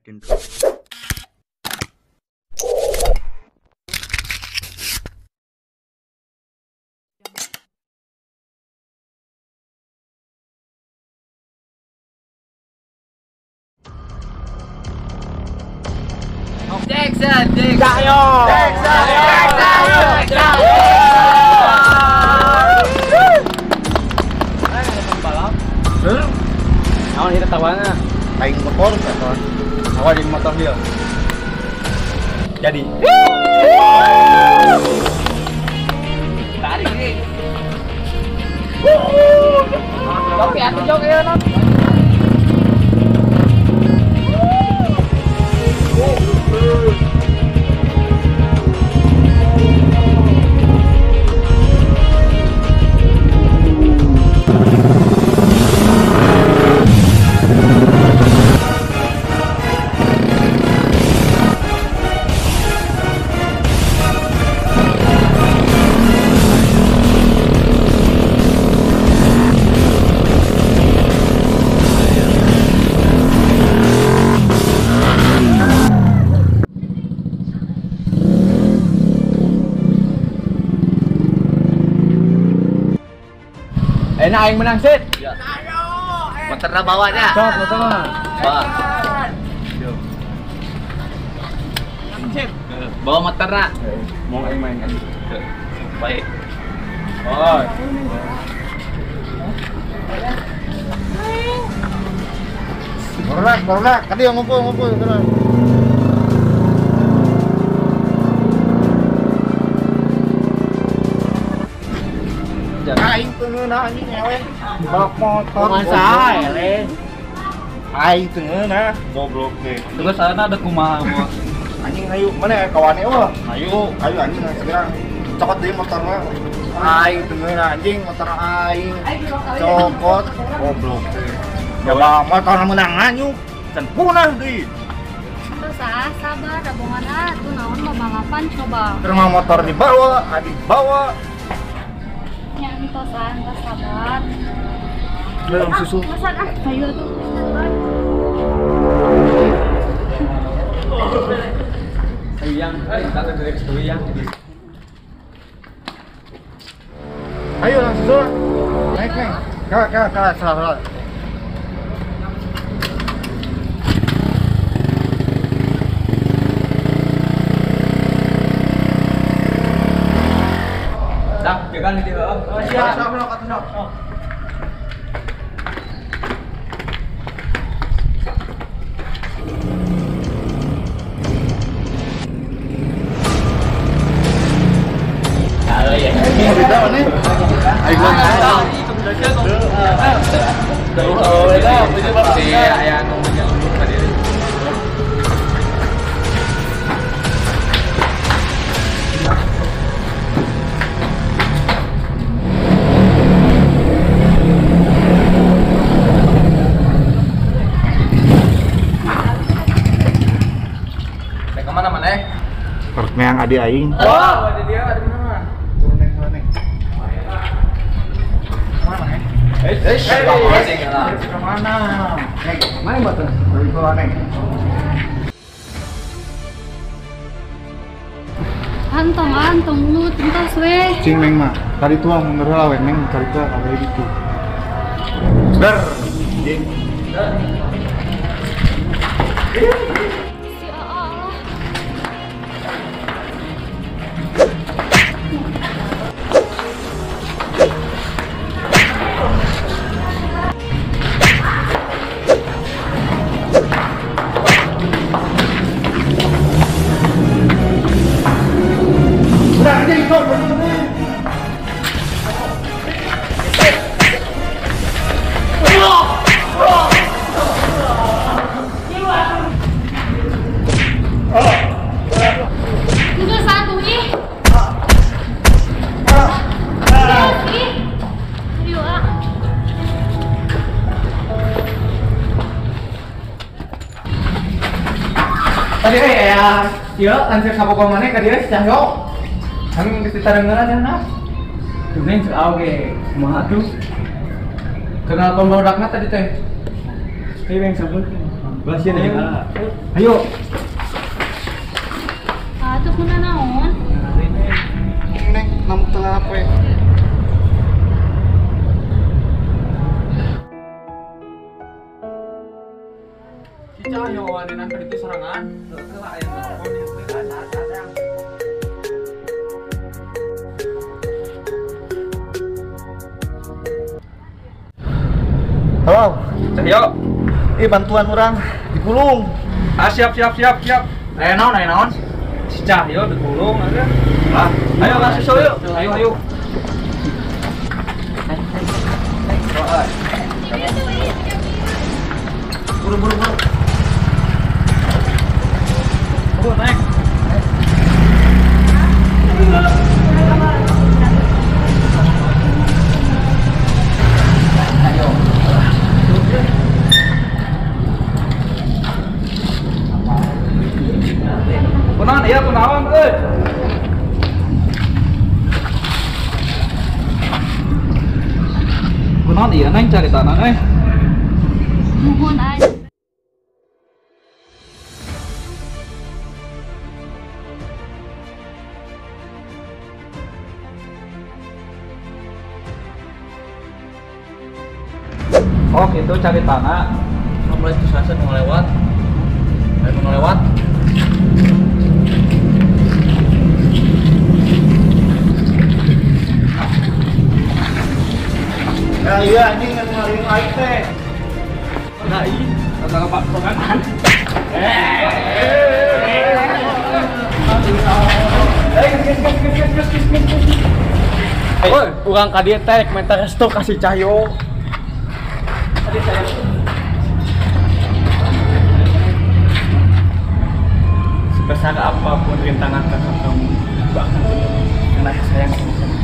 Jackson, Cahyo. Jackson, Jackson, balap. Naon ieu tawana? Aing motor motor. Awal di motor dia. Jadi. Tarik ini. Oke, atuh jog ieu non. Enak aing menang sit. Ya. Motorna bawa nya. Sok motorna. Bawa. Sip. Bawa motorna. Mau aing main kan. Baik. Oh. Barudak, barudak. Tadi yang ngumpul terus. Aing teu ngeunah anjing ewe. Balap motor. Kumaha eleh. Aing teu ngeunah, goblok teh. Terus sana ada kumaha moal. Anjing hayu, mana kawan eueuh? Hayu, hayu anjing segera. Cokot deui motorna. Aing teu ngeunah anjing motor aing. Cokot goblok teh. Ya motor menang anjuk. Can punah deui. Terus ah sabar rabongan ah tuh naon mau balapan coba. Terus motor dibawa, adik bawa. Ya entos ah, entos sabar. Belum susu. Masak ah, ayo tuh. Sayang, tak ada yang. Ayo langsung. Naik, naik. Kak, salah. Dah, jaga nih dia. Oh, siap. Siap. Yang adik aing. Oh, ada dia, ada mana? Turun neng, turun neng. Mana neng? Kemana? Neng, mana batu? Beri neng. Antong, antong, lu entos weh. Cing neng mah, tadi tuh mundur lah weh neng, tadi tuh kayak gitu. Ber. Tadi ya, iya langsung kapok mana ka dia si Cahyo. Kami geus ditarengeran cenah. Tuh neng cek oge, kumaha tuh? Kenal pembodakna tadi teh. Ayo yang sabun. Ulah sieun jeung aa. Ayo. Ah, terus mana naon? Neng, namun tengah HP. Si Cahyo adenan ka ditu sorangan. Heeh, aya telepon ieu teh saat-saat. Halo, Cahyo. Bantuan orang digulung. Ah, siap. Aya naon? Si Cahyo digulung aja. Lah, ayo lah susul yuk. Ayo. Buru. Buru naik. Ayo. Kunaon ieu kunaon euy? Kunaon ieu neng caritana euy? Muhun aja. Oh gitu caritana. Mulai susah nu lewat. Ayo nu lewat. Nah iya anjing yang ngaring aing teh. Nah iya, kagak Pak sorangan. Woi, urang ka dieu teh minta restu ka si Cahyo. Sebesar apapun rintangan kakak kamu, aku akan terus karena aku sayang sama kamu.